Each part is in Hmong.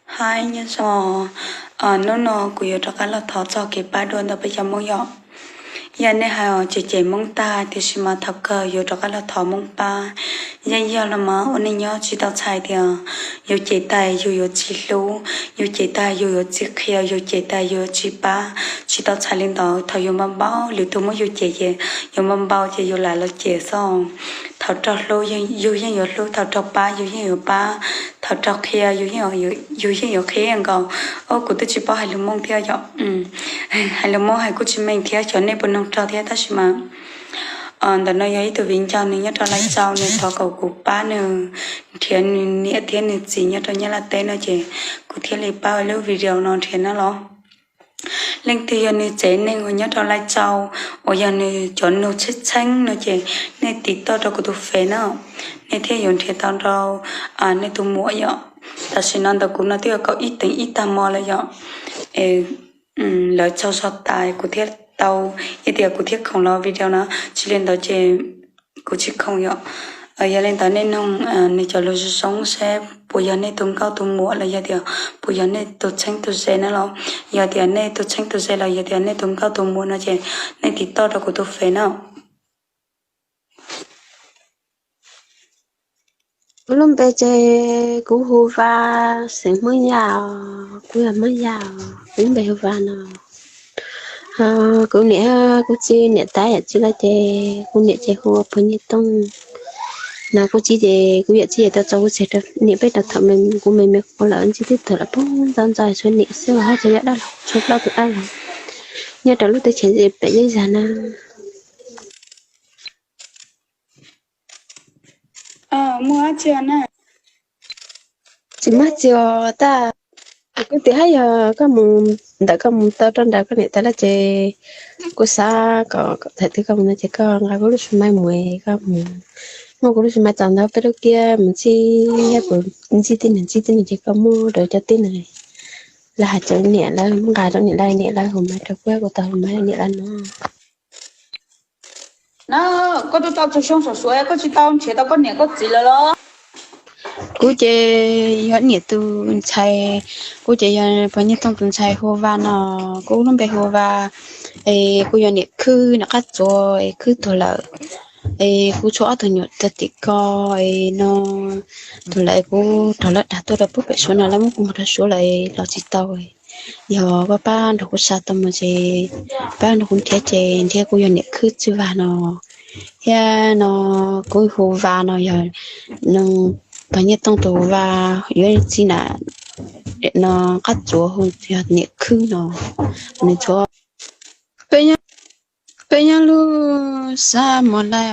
Hi, nyob zoo. Hnub no kuv yuav rov qab los thov txog kev pab dua ntawm peb cov Hmoob yom. Yog nej hais os, cem cem Hmoob tag, tiam sis mas thaum kawg yuav rov qab los thov Hmoob pab. Yeej yog los mas ua neej nyob tsis tau txhais tias yus cem tas yus yuav tsis hlub, yus cem tas yus yuav tsis qhia, yus cem tas yus yuav tsis pab. Tsis tau txhais li ntawd. Thaum yus npau npau lwm tus muab yus cem ces yus npau npau ces yus lam los cem xwb. Thaum raug hlub yus yeej yuav hlub, thaum raug pab yus yeej yuav pab, thaum raug qhia yus yeej yuav qhia nkaus. Os, kuv twb tsis paub hais lus Hmoob thiab yom. Hais lus Hmoob hais kuj tsis meej thiab, xyov nej puas noog raug thiab, tab sis mas ntawm no yog ib tug viv ncaus, nws nyob rau Lais Tsau, nws thov kom kuv pab nws nrhiav nws niam thiab nws txiv nyob rau Nyab Laj teb no ces kuv thiaj li pab ua lub video no nrhiav no los. Leej twg yog nws tsev neeg uas nyob rau Lais Tsau uas yog nws cov nug txheeb txheeb no ces nej tiv toj rau kuv tus Face na, nej thiaj yuav nrhiav tau rau nej tus muam yom. Tam sim no ntawm kuv no twb yog kaum ib teev ib tag hmo lawm yom. Lawv tsaug zog tas kuv thiaj tau, ib tias kuv thiaj khoom los video na, tsis li ntawd ces kuv tsis khoom yom. Yog li ntawd nej noog nws cov lus zoo zoo seb puas yog nej tus nkauj tus muam los yog tias puas yog nej tus txheeb tus ze na los. Yog tias nej tus txheeb tus ze los yog tias nej tus nkauj tus muam no ces nej tiv toj rau kuv tus Face na. Kuv lub npe ces kuv hu Vas, xeem Hmoob Yaj os, kuv yog Hmoob Yaj os, kuv lub npe hu Vas no. Kuv niam kuv txiv niam tais yawm txiv lawm ces kuv niam ces hu ua Pog Nyiaj Tooj no. Kuv txiv ces kuv yawm txiv ces tau txo kuv txiv rau niam peb rau thaum kuv me me ua lawm ntxim twb tuag lawm pog ntxov ntxov tshuav niam xwb, hab tsuas yog dab laug tshuav plaub tus dab laug nyob rau lub teb chaws pem Yaj Zag na. Tsis muaj txiv os, tab kuv tias hab yog koj mus ntawm koj mus tau rau nram koj niam tais lawm ces kuv xav kom thaum twg koj mus no ces koj nqa kuv lub xu mai mus, koj mus muab kuv lub xu mai txaus ntau peb lub kiab mus ntxib, yog kuv ntxib tib neeg ntxib tib neeg ces koj muab rau cov tib neeg lawv hais rau niam lawv, muab nqa rau niam lawv, niam lawv hu mai rau kuv, kuv tau hu mai niam lawv no. Na, koj twb tau tsawg xyoo saum Suav koj tsis tau nrhiav tau koj niam koj txiv lawm los? Kuv ces yog niam tus ntxhais, kuv ces yog Pog Nyiaj Tooj tus ntxhais hu Vas no, kuv lub npe hu Vas. Es kuv yog niam khwb, niam qab tsuas es khwb tuag lawm. Es kuv tshuav ob tug nyuam tag tim ko, es no tuag lawm es kuv raug lawv dag tuaj rau pub pem Suav no, lawv muab kuv mus rau Suav lawm los tsis tau. Yog koj pab nrog kuv xa tau mus ces pab nrog kuv nrhiav ces nrhiav kuv yog niam khwb txwj Vas no. Thiab no kuv hu Vas no yog Pog Nyiaj Tooj tus Vas, yuav txiv na, no qab tsuas hu yog niam khwb no. Nws tshuav peb nyob lub xab Mos Lais,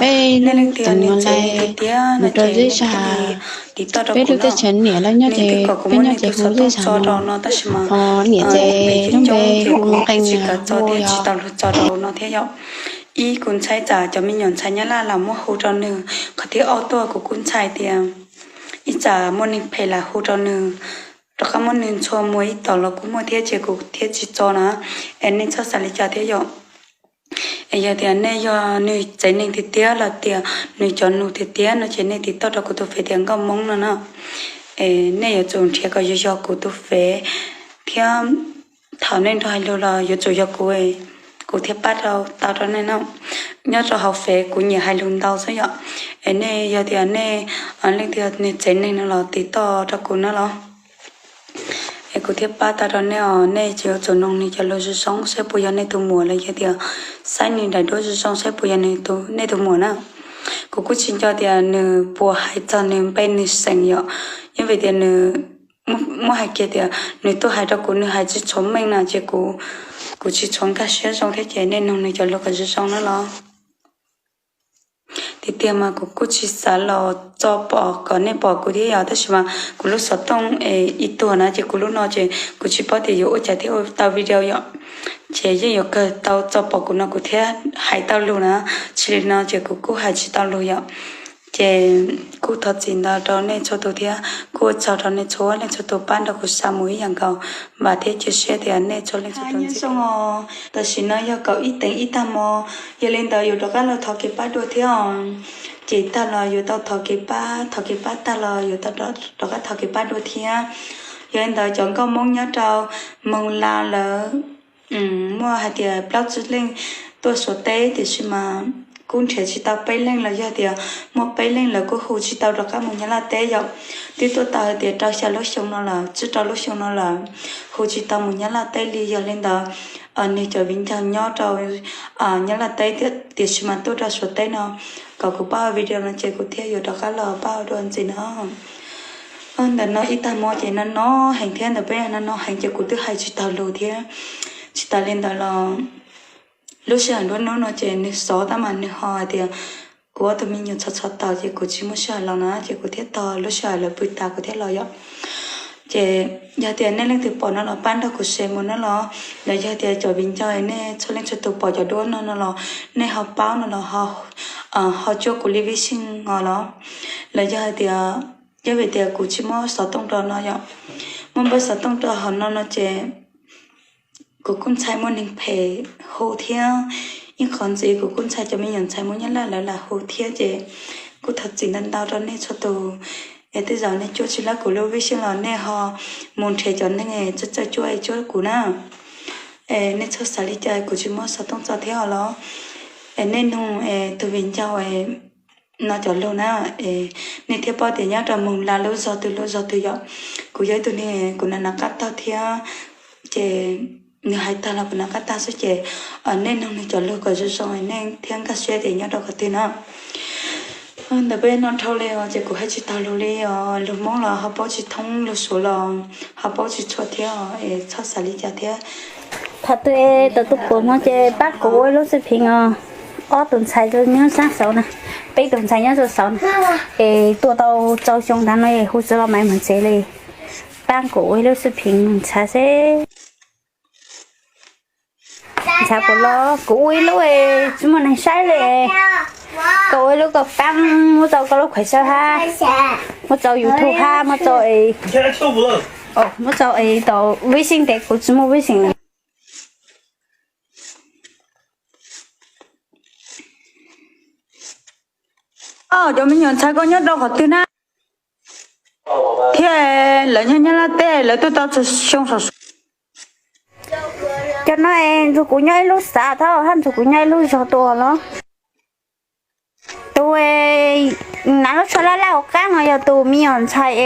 peb lub teem Mos Lais mus rau Zeb Zag. Peb lub teb chaws niam lawv nyob ces peb nyob ces hu Zeb Zag no. Ho niam ces lub npe hu Nqee, hu yog no thiab yom. Ib, kuv ntshai tsam cov me nyuam ntxhais Nyab Laj los muab hu rau nws, qhov thib ob tuaj kuv kuj ntshai tias ib tsam muaj neeg phem los hu rau nws, rov qab muab nws ntxhua muag ib tom los kuj muaj thiab ces kuv thiaj tsis tso na. Es nej txhob xav li cas thiab yom. Es yog tias nej yog nws tsev neeg tiag tiag los tias nws cov nus tiag tiag no ces nej tiv toj rau kuv tus Face tias Nkauj Hmoob no na. Es nej yuav tsum nrhiav kom yog yog kuv tus Face thiab thaum nej nrog hais lus los yuav tsum yog kuv, kuv thiaj pab tau rau nej no. Nyob rau hauv Face kuv nyiam hais lus ntau xwb yom. Es nej yog tias nej leej twg nws tsev neeg no los tiv toj rau kuv no los, es kuv thiaj pab tau rau nej os. Nej yuav tsum noog nws cov lus zoo zoo saib puas yog nej tus muam los yog tias saib nws daim duab zoo zoo saib puas yog nej tus muam na. Kuv kuj tsis nco tias nws puas hais txog nws npe nws xeem yom, yeej vim tias nws muab hais kiag tias nws tuaj hais rau kuv nws hais tsis tshua meej na ces kuv, kuv tsis tshua nkag siab zoo thiab ces nej noog nws cov lus kom zoo zoo na los. Tiag tiag mas kuv kuj tsis xav los tso pom kom nej pom kuv thiab yom, tab sis mas kuv lub xov tooj es ib tuag na ces kuv lub no ces kuv tsis paub tias yuav ua cas thiaj ua tau video yom. Ces yeej yuav kawg tau tso pom kuv no kuv thiaj hais tau lus na, tsis li no ces kuv kuj hais tsis tau lus yom. Ces kuj thov txim ntau rau nej txhua tus thiab kuj ua tsaug rau nej txhua leej txhua tus pab nrog kuv xa mus ib yam nkaus. Vam thiab cia siab tias nej txhua leej txhua tus nyob zoo os. Tam sim no yog kaum ib teev ib tag hmo, yog li ntawd yuav rov qab los thov kev pab dua thiab os. cem tag los yuav tau thov kev pab, thov kev pab tag los yuav tau rov qab thov kev pab dua thiab. Yog li ntawd cov nkauj Hmoob nyob rau Moos Las lawv muaj hais tias plaub tsib leej tuaj Suav teb, tiam sis mas kuj nrhiav tsis tau peb leej los yog tias muaj peb leej lawv kuj hu tsis tau rov qab mus Nyab Laj teb yom. Twb tuaj tau hais tias rau xya lub xyoo no lawm, tsib rau lub xyoo no lawm, hu tsis tau mus Nyab Laj teb li. Yog li ntawd nws cov viv ncaus nyob rau Nyab Laj teb tiam sis mas tuaj rau Suav teb no, kom kuv pab video no ces kuv thiaj yuav rov qab los pab dua ntxiv no. Ntawm no ib tag hmo ces no no heev thiab, ntawm peb no no heev ces kuv twb hais tsis taus lus thiab. Tsis tas li ntawd los lub sij hawm nruab hnub no ces nws xov tab mas nws ho hais tias kuv ob tug me nyuam txhos txhos taus ces kuv tsis muaj sij hawm los na, ces kuv thiaj tos lub sij hawm lawv pw tas kuv thiaj los yom. Ces yog tias nej leej twg pom no los pab nrog kuv share mus no los, los yog tias cov viv ncaus nej txhua leej txhua tus pom cov duab no no los nej ho paub no los ho cuab kuv li vij xyeej os los. Los yog hais tias, yog vim tias kuv tsis muaj xov tooj rau no yom, muaj npawb xov tooj rau hauv no no ces kuv kuj ntshai muaj neeg phem hu thiab. Ib qhov ntxiv kuv kuj ntshai cov me nyuam ntxhais Hmoob Nyab Laj lawv lam hu thiab ces kuj thov txim ntau ntau rau nej txhua tus. Es tej zaum nej cuab tsis lab kuv lub vij xyeej los nej ho mus nrhiav cov neeg txawj txawj cuab es cuab kuv na. Es nej txhob xav li cas, kuv tsis muaj xov tooj txo thiab os los. Es nej nug es tus viv ncaus no cov lus na, es nej thiaj paub tias nyob rau Moos Las lub zos twg lub zos twg yom. Kuv yog ib tug neeg kuv na nav qab tag thiab, ces nws hais tag los kuv nav qab tag xwb ces nej nug nws cov lus kom zoo zoo nej thiaj nkag siab tias nyob rau qhov twg na. Ntawm peb no dhau li os ces kuv hais tsis taus lus li os, lus Hmoob los ho paub tsis thoob, lus Suav los ho paub tsis txhua thiab os, es txhob xav li cas thiab. Thaum twg tau tus puas no ces pab kuv ua ib lub xwb pheej os. Ob tus ntxhais nyob sab saud na, peb tus ntxhais nyob rau saud na, es tuaj tau rau xyoo ntawd no es hu tsis los Maiv Moos tsev li. Pab kuv ua ib lub xwb pheej ntxhais seb. Ntxhais puas los kuv ua ib lub, tsis muaj neeg saib li. Koj ua ib lub koj pab muab rau koj lub khuam sab hab, muab rau YouTube hab, muab rau, muab rau tau vib xyeej tes kuv tsis muaj vib xyeej. Cov me nyuam ntxhais koj nyob rau qhov twg na? Thiab lawv nyob Nyab Laj teb lawv tuaj tau txog xyoo saum. Cov no nrug kuv nyob ib lub xav thab hab nrug kuv nyob ib lub zog tuaj los. Tus nav lub tsho laj laj hauv qab no yog tus me nyuam ntxhais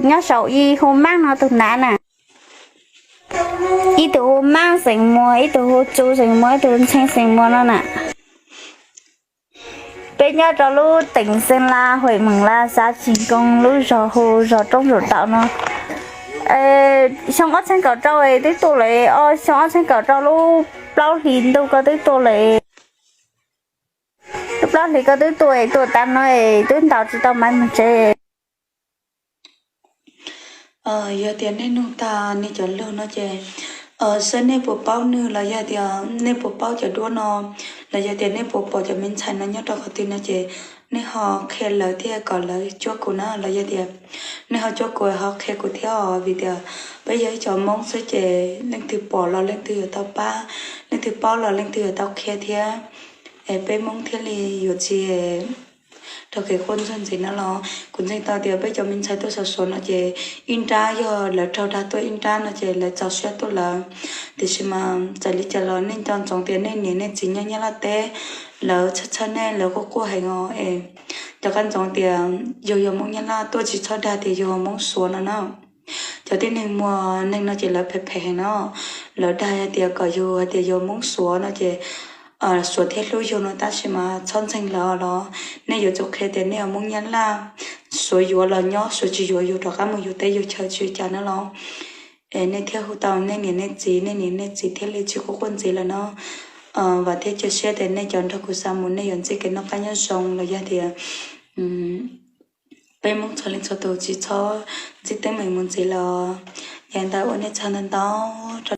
nyob saum ib hu Maab no tus nav na. Ib tug hu Maab xeem Muas, ib tug hu Tsu xeem Muas, ib tug hu Ntxhee xeem Muas no na. Peb nyob rau lub teem Xeeb Laj, huem Meem Laj, xav Tsis Koo, lub zog hu zog Roob Zuj Taum no. Xyoo ob txheeb kaum rau twb tuaj lawm, xyoo ob txheeb kaum rau lub plaub hlis ntuj ko twb tuaj lawm. Lub plaub hlis ko twb tuaj, tuaj tas no twb ntaus tsis tau Maiv Moos tsev. Yog tias nej nug tag nws cov lug no ces, saib nej puas paub nws los yog tias nej puas paub cov duab no, los yog tias nej puas pom cov me ntxhais no nyob rau qhov twg no ces nej ho qhia lawv thiab kom lawv cuab kuv na, los yog tias nej ho cuab kuv ho qhia kuv thiab os, vim tias peb yog ib cov Moob xwb ces leej twg pom los leej twg yuav tau pab, leej twg paub los leej twg yuav tau qhia thiab, es peb Moob thiaj li yuav tsis raug kev quaj ntsuag ntxiv no los. Kuv ntseeg tau tias peb cov me ntxhais tuaj saum Suav no ces ib nrab yog lawv raug dag tuaj, ib nrab no ces lawv txaus siab tuaj lawm. Tiam sis mas txawm li cas los nej nco ntsoov tias nej niam nej txiv nyob Nyab Laj teb, lawv txhawj txhawj nej, lawv quaj quaj heev os. Es nco qab ntsoov tias yus yog Moob Nyab Laj tuaj tsis txhob dag tias yus yog Moob Suav no na. Cov tib neeg muag neeg no ces lawv phem phem heev no, lawv dag hais tias kom yus hais tias yus Moob Suav no ces Suav thiaj hlub yus no, tab sis mas txhob ntseeg lawv los. Nej yuav tsum qhia tias nej yog Moob Nyab Laj, Suav yuav los nyob, Suav tsis yuav yus rov qab mus yus teb yus chaw tsis ua cas no los. Es nej thiaj hu tau nej niam nej txiv, nej niam nej txiv thiaj li tsis quaj quaj ntxiv lawm no. Vam thiab cia siab tias nej cov nrog kuv xa mus nej yuav ntsib kev noj qab nyob zoo los yog tias peb Moob txhua leej txhua tus tsis txhob ntsib teeb meem mus ntxiv los. Yog li ntawd ua nej tsaug ntau ntau rau